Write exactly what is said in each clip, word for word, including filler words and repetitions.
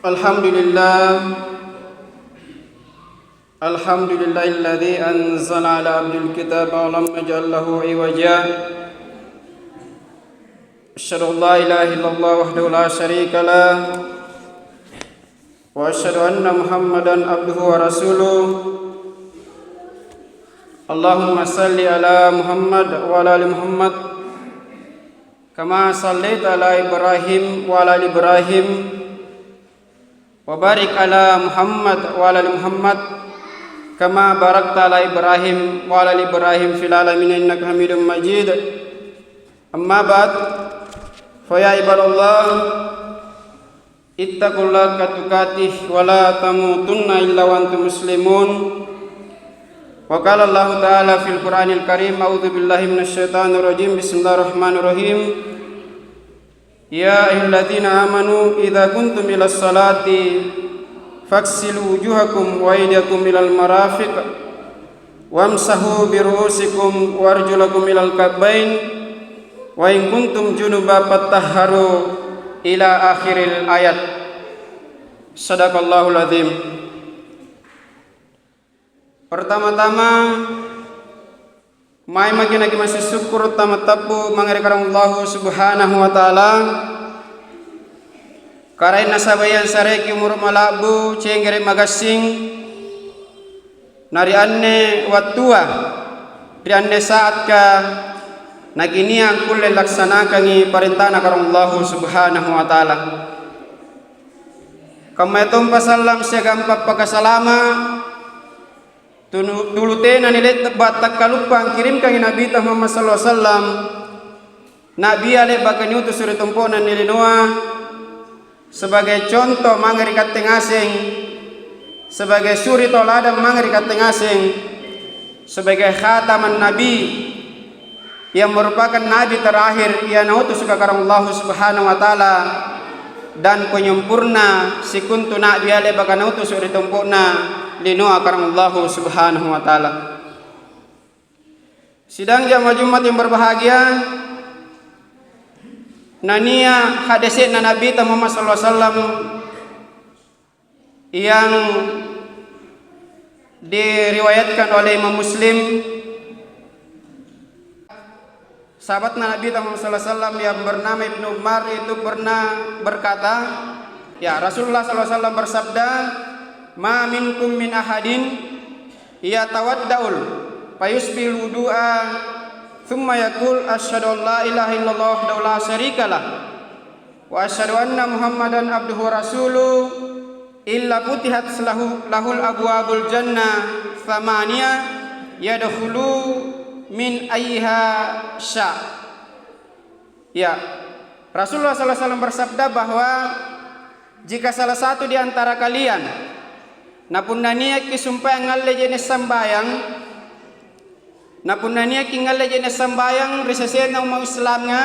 Alhamdulillah. Alhamdulillahilladzi anzala ala abdil kitab wa lam yaj'al lahu iwaja. Asyhadu an la ilaha illallah wahdahu la syarika lah. Wa asyhadu anna Muhammadan abduhu wa rasuluh. Allahumma salli ala Muhammad wa ala ali Muhammad. Kama sallaita ala Ibrahim wa ala ali Ibrahim. Wa barik ala Muhammad wa ala ali Muhammad, kama barakta ala Ibrahim wa ala ali Ibrahim fil alamin innaka Hamidum Majid. Amma ba'd, fa ya ibadallah, ittaqullaha haqqa tuqatih wa la tamutunna illa wa antum muslimun. Wa qala Allahu ta'ala fil Qur'anil Karim, a'udzu billahi minasy syaithanir rajim. Bismillahirrahmanirrahim. Ya ayyuhalladzina amanu idza qumtum ilas salati faghsilu wujuhakum wa aydiyakum ilal marafiq wamsahu bi ru'usikum wa arjulakum ilal ka'bain wa in kuntum junuban fattahharu ila akhiril ayat. Shadaqallahul adzim. Pertama-tama, mae maki' nakimassing sukkuru' tammattappu' mange ri Karaeng Allahu Subhanahu wa Ta'ala, Karaeng nasaba' Ia ansareki umuru' mala'bu, cenggere' magassing, na ri anne wattua, ri anne saatka, nakinia' kulle laksanakangi parentana Karaeng Allahu Subhanahu wa Ta'ala. Kammayatompa sallang siagang pappakasalama' tunu-, tulu tena nile'ba' takkaluppang kirimkangi Nabita Muhammad sallallahu alaihi wasallam, Nabia le'baka niutusu' ri tompo'na nilinoa sebagai conto mange ri katte ngaseng, sebagai suri taladang mange ri katte ngaseng, sebagai khataman nabi, yang merupakan nabi terakhir ia nautusuka Karaeng Allahu Subhanahu wa Ta'ala, dan penyempurna sikontu na'bi ia le'baka nautusu' ri tompo'na linoa Karaeng Allahu Subhanahu wa Ta'ala. Sidang jamaah Jumat yang berbahagia, nania' hadese'na Nabita Muhammad sallallahu alaihi wasallam yang diriwayatkan oleh Imam Muslim. Sahabatna Nabi Muhammad sallallahu alaihi wasallam yang bernama Ibnu Umar itu pernah berkata, ya, Rasulullah sallallahu alaihi wasallam bersabda, "Ma minkum min ahadin yatawadda'ul fayusbihul wudu'a tsumma yaqul, 'Asyhadu an la ilaha illallah wahdahu la syarikalah, wa asyhadu anna Muhammadan abduhu wa rasuluh, illa futihat lahu, lahul abwabul jannah tsamaniyah, yadkhulu min ayyiha sya'.'" Ya, Rasulullah sallallahu alaihi wasallam bersabda bahwa jika salah satu di antara kalian, na punna nia'ki sumpae angngalle je'ne' sambayang, na punna nia'ki angngalle je'ne' sambayang ri sesena umma' Islamnga,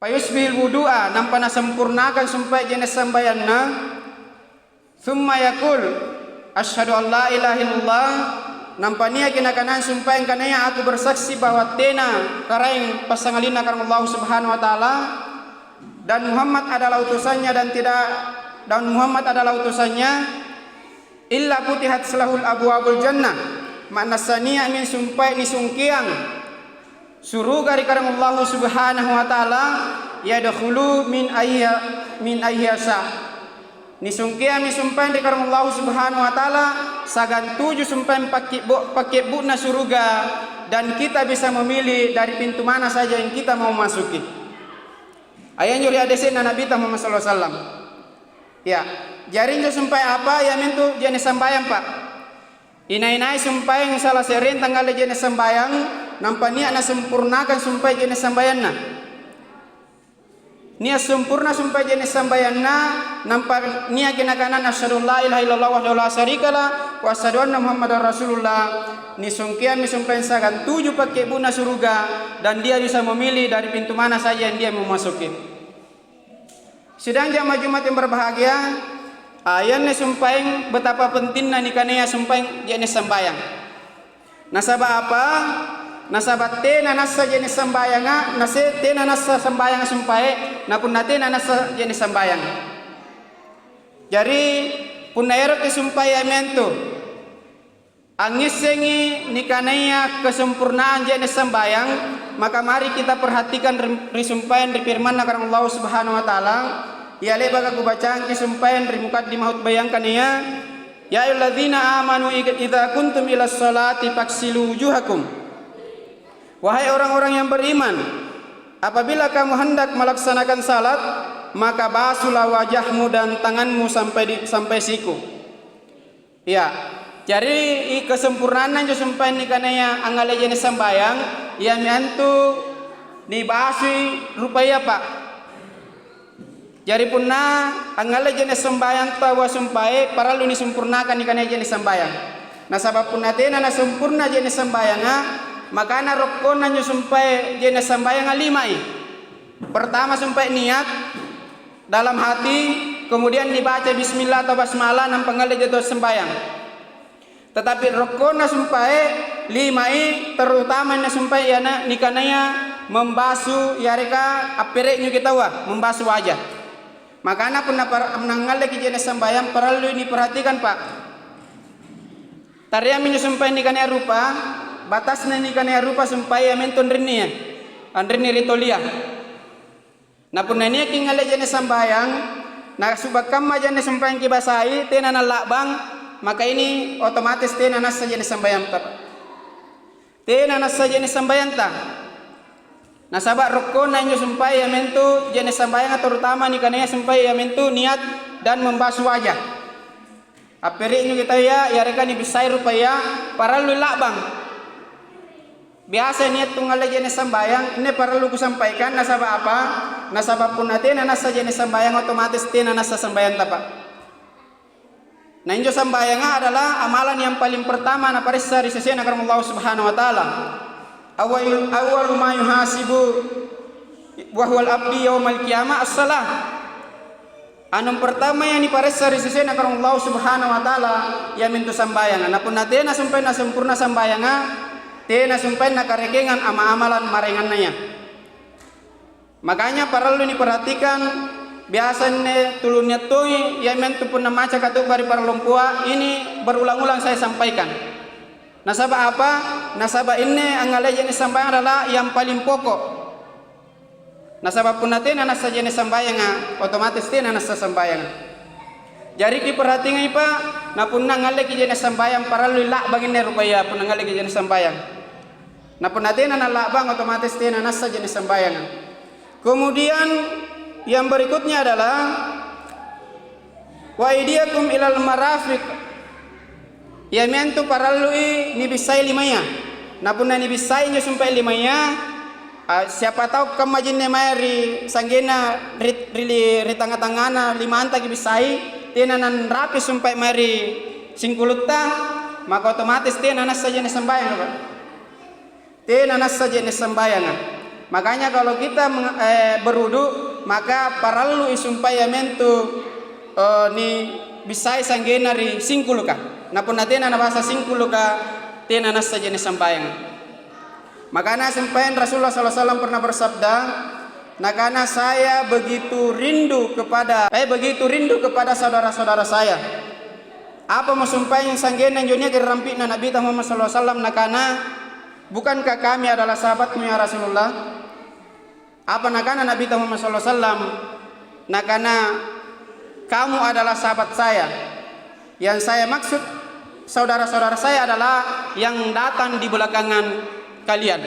fayusbihil wudu'a, nampa nasempurnakang sumpae je'ne' sambayanna, tsumma yaqul, 'Asyhadu an la ilaha illallah,' nampa nia'ki nakanang sumpae angkanaya aku bersaksi bahwa tena Karaeng passangalinna Karaeng Allahu Subhanahu wa Ta'ala, dan Muhammad adalah utusannya dan tidak, dan Muhammad adalah utusannya, illa futihat lahul abwabul jannah, ma'nassa nia'mi sumpae nisungkeang suruga ri Karaeng Allahu Subhanahu wa Ta'ala, yadkhulu min ayyiha, min ayyiha sya'. Nisungkeammi sumpaeng ri Karaeng Allahu Subhanahu wa Ta'ala, sagang tuju sumpaeng pakkibbo-, pakkebbu'na suruga, dan kita bisa memilih dari pintu mana saja yang kita mau masuki. Aya anjo ri hadese'na Nabita Muhammad sallallahu alaihi wasallam. Ya, jari injo sumpae apa? Iamintu je'ne' sambayang, Pak. Inai-nai sumpaeng sala se'renta angngalle je'ne' sambayang, nampa nia' nasempurnakang sumpae je'ne' sambayanna. Nia' sempurna sumpae je'ne' sambayanna, nampa nia'ki nakanana, "Asyhadu an la ilaha illallah wahdahu la syarikalah, wa asyhadu anna Muhammadar Rasulullah." Nisungkeammi sumpaeng sagang tuju pakkebbu'na suruga, dan dia bisa memilih dari pintu mana saja yang dia mau masuki. Sidang jamaah Jumat yang berbahagia, ah, ianne sumpaeng betapa pentinna nikanaya sumpaeng je'ne' sambayang. Nasaba' apa? Nasaba' tena nassa je'ne' sambayanga, nase-, tena nassa sambayanga sumpae, na punna tena nassa je'ne' sambayanga. Jari, punna eroki sumpai iami antu angngissengi nikanaya kesempurnaan je'ne' sambayang, maka mari kita perhatikan ri, ri sumpaeng ri firmanna Karaeng Allahu Subhanahu wa Ta'ala, ia le'baka kubacangki sumpaeng ri mukaddimah khutbaya angkanaya, "Ya ayyuhalladzina amanu id-, idza kuntum ilas sholati faghsilu wujuhakum." Wahai orang-orang yang beriman, apabila kamu hendak melaksanakan salat, maka basuhlah wajahmu dan tanganmu sampai di, sampai siku. Iya. Jari, i-, kesempurnaanna anjo sumpaeng nikanaya angngallei je'ne' sambayang, iami antu nibasui rupaya, Pak. Jari, punna angngallei je'ne' sambayang taua sumpae, parallu nisempurnakang nikanaya je'ne' sambayang. Nasaba' punna tena nasempurna je'ne' sambayanga, makana rokkonna anjo sumpae je'ne' sambayanga limai. Pertama, sumpae niat dalam hati, kemudian nibaca bismillah atau basmalah, nampa ngallei je'ne' sambayang. Tetapi rokkonna sumpae limai, terutama anne sumpae iana-, nikanaya membasu yareka appere'nyoki taua, membasu wajah. Makana punna par-, nangngalleki je'ne' sambayang, parallui niperhatikang, Pak. Tareammi injo sumpae nikanaya rupa, batasna nikanaya rupa sumpae iami antu anrinni, anrinni ri tolia. Na punna niaki ngallei je'ne' sambayang, nasuba' kamma je'ne' sambayang kibasai, tena nalla'bang, maka ini otomatis tena nassa je'ne' sambayangta. Tena nassa je'ne' sambayangta. Nasaba' rokkonna injo sumpae iami antu je'ne' sambayanga, terutama nikanaya sumpae iami antu niat dan membasu wajah. Appere'nyoki taua, yareka nibissai rupaya, parallui la'bang. Biasa niattu ngallei je'ne' sambayang, inne parallu kusampaikan, nasaba' apa? Nasaba' punna tena nassa je'ne' sambayang, otomatis tena nassa sambayangta, Pak. Na injo sambayanga adalah amalan yang paling pertama naparessa ri sesena Karaeng Allahu Subhanahu wa Ta'ala. Awwal-, awwalu ma yuhasibu wa huwal abdi yaumal qiyamah as-shalah. Anu pertama yang niparessa ri sesena Karaeng Allahu Subhanahu wa Ta'ala, iamintu sambayanga. Na punna tena sumpae nasempurna sambayanga, tena sumpae nakarekengang ama-amalang maraengannaya. Makanya parallu niperhatikan, biasa anne tulu nia' tongi, iamintu punna maca khutbah ri paralompoa, ini berulang-ulang saya sampaikan. Nasaba' apa? Nasaba' inne angngallei je'ne' sambayang adalah yang paling pokok. Nasaba' punna tena nassa je'ne' sambayanga, otomatis tena nassa sambayanga. Jari kiperhatingai, Pak, na punna ngalleki je'ne' sambayang, parallui la'bang inne rupaya punna ngalleki je'ne' sambayang. Na punna tena nalla'bang, otomatis tena nassa je'ne' sambayanga. Kemudian yang berikutnya adalah, "Wa aidiakum ilal marafiq." Iami antu parallui nibissai limaya. Na punna nibissai injo sumpae limaya, a, siapa tau kammajinne mae ri sa'genna ri, ri, ri tangnga-tangngana limanta kibissai, tena nanrapi sumpae mae ri singkulutta, maka otomatis tena nassa je'ne' sambayanga, Pak. Tena nassa je'ne' sambayanga. Makanya kalau kita meng-, eh, berwudu, maka parallui sumpae iami antu, eh, nibissai sa'genna ri singkuluka. Na punna tena nabasa singkuluka, tena nassa je'ne' sambayanga. Makana sumpaeng Rasulullah sallallahu alaihi wasallam pernah bersabda, nakana, "Saya begitu rindu kepada, eh, begitu rindu kepada saudara-saudara saya." Apamo sumpaeng sa'genna injo niaka ri rampi'na Nabita Muhammad sallallahu alaihi wasallam, nakana, "Bukankah kami adalah sahabatmu, ya Rasulullah?" Apa nakana Nabita Muhammad sallallahu alaihi wasallam? Nakana, "Kamu adalah sahabat saya. Yang saya maksud, saudara-saudara saya adalah yang datang di belakangan kalian."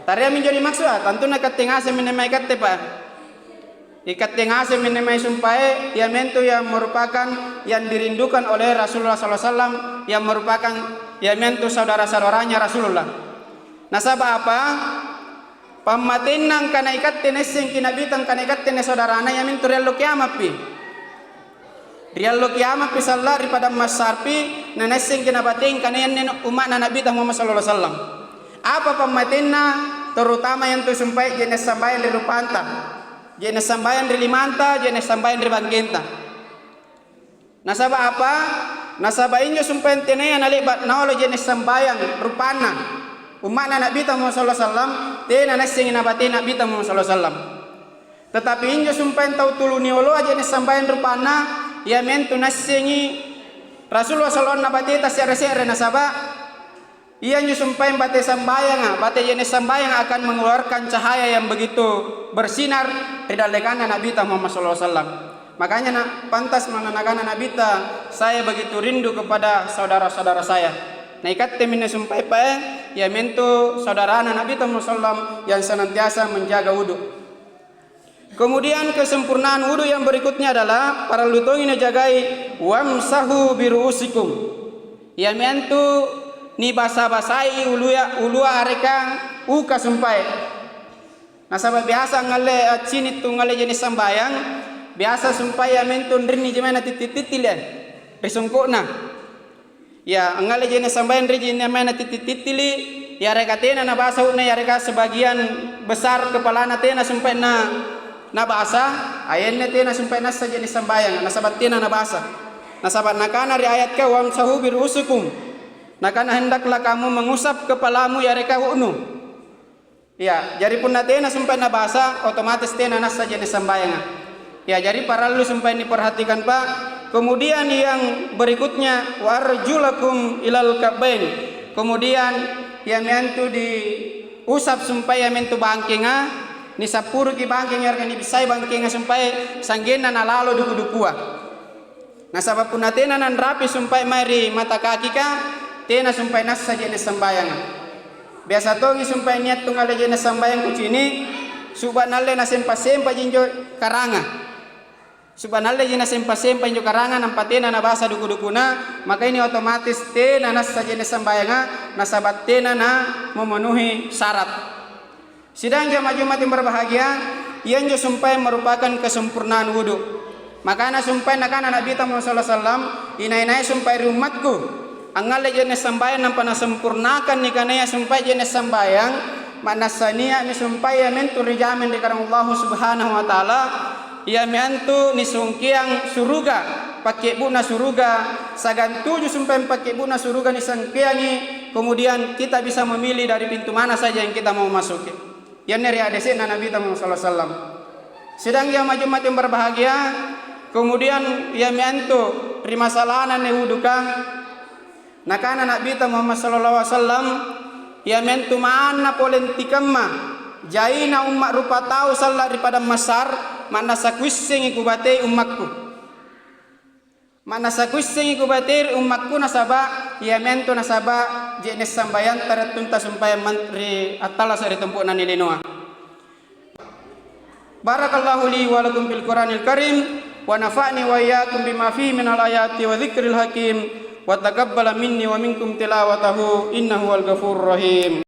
Tareami injo nimaksud, ah, tantunna katte ngasemmi inne mae katte, Pak. Ikatte ngasemmi inne mae sumpae, iamintu yang merupakan yang dirindukan oleh Rasulullah sallallahu alaihi wasallam, yang merupakan iamintu saudara-saudaranya Rasulullah. Nasaba' apa? Pammatenna angkana ikatte naissengki Nabita angkana ikatte anne saudarana, iamintu ri allo kiama'pi. Ri allo kiama'pi salla' ri padang mahsyarpi, nanaissengki nabatei angkana anne umma'na Nabita Muhammad sallallahu alaihi wasallam. Apa pammatenna? Terutama iamintu sumpae je'ne' sambayang ri rupanta, je'ne' sambayang ri limanta, je'ne' sambayang ri bangkenta. Nasaba' apa? Nasaba' injo sumpaeng tenaya nale'ba' naolo je'ne' sambayang rupanna umma'na Nabita Muhammad sallallahu alaihi wasallam, tena naissengi nabatei Nabita Muhammad sallallahu alaihi wasallam. Tetapi injo sumpaeng tau tulu nioloa je'ne' sambayang rupanna, iamintu naassengi Rasulullah sallallahu alaihi wasallam nabateta se're-se're, nasaba' ianjo sumpaeng bate sambayanga, bate je'ne' sambayanga akan mengeluarkan cahaya yang begitu bersinar ri dallekanna Nabita Muhammad sallallahu alaihi wasallam. Makanya na-, pantas mana nakana Nabita, "Saya begitu rindu kepada saudara-saudara saya." Na ikatte minne sumpae paeng, iamintu saudarana Nabita Muhammad sallallahu alaihi wasallam yang senantiasa menjaga wudu. Kemudian kesempurnaan wudu yang berikutnya adalah parallu tongi najagai, "Wamsahu biru'usikum." Iami antu nibasa-basai uluya, ulua areka uka sumpae. Nasaba' biasa angngalle accini' tu angngalle je'ne' sambayang, biasa sumpae iami antu anrinni jemae natitti-tittili ri songko'na. Ya, angngalle je'ne' sambayang ri je'ne' mae natitti-tittili, yareka tena nabasa u'na, yareka sebagian besar kepalana tena sumpae na-, nabasa, ayanne tena sumpae nassa je'ne' sambayanga, nasaba' tena nabasa. Nasaba' nakana ri ayatka, "Wamsahu biru'usikum." Nakana, "Hendaklah kamu mengusap kepalamu yareka u'nu." Iya, jari punna tena sumpae nabasa, otomatis tena nassa je'ne' sambayanga. Iya, jari parallu sumpae niperhatikan, Pak. Kemudian yang berikutnya, "Wa arjulakum ilal ka'bain." Kemudian, iami antu diusap sumpae iami antu bangkenga, nisappuruki bangkenga, yareka nibissai bangkenga sumpae sa'genna nalalo duku-dukua. Nasaba' punna tena nanrapi sumpae mae ri mata kakika, tena sumpae nassa je'ne' sambayanga. Biasa tongi sumpae nia' tu angngalle je'ne' sambayang kucini', suba' naalle nasempa-sempaji injo karanga. Suba' naalleji nasempa-sempa injo karanga nampa tena nabasa duku-dukuna, maka ini otomatis tena nassa je'ne' sambayanga, nasaba' tena namemenuhi syarat. Sidang jamaah Jumat yang berbahagia, ianjo sumpaeng merupakan kesempurnaan wudu. Makana sumpaeng nakana Nabita Muhammad sallallahu alaihi wasallam, "Inai-nai sumpae ri ummatku angngalle je'ne' sambayang nampa nasempurnakan nikanaya sumpae je'ne' sambayang, ma'nassa nia'mi sumpae iami antu rijameng ri karaeng Allahu Subhanahu wa Ta'ala, iami antu nisungkeang suruga, pakke'bu'na suruga, sagang tuju sumpaeng pakke'bu'na suruga nisangkeangi, kemudian kita bisa memilih dari pintu mana saja yang kita mau masuki." Ianne ri hadese'na Nabita Muhammad sallallahu alaihi wasallam. Sidang jamaah Jumat yang berbahagia, kemudian iami antu ri masalahna anne wuduka, nakana Nabita Muhammad sallallahu alaihi wasallam, "Iami antu manna pole antikamma jaina umma' rupatau salla' ri padang Masar, ma'nassa kuissengi kubatei ummakku." Ma'nassa kuissengi kubatei ri ummakku nasaba' iami antu nasaba' je'ne' sambayanta ri wattunta sumpaeng man-, ri attallasa' ri tompo'na anne linoa. Barakallahu li wa lakum fil Qur'anil Karim, wa nafa'ni wa iyyakum bima fihi minal ayati wa dzikril hakim, wa taqabbala minni wa minkum tilawatahu, innahu huwal ghafurur rahim.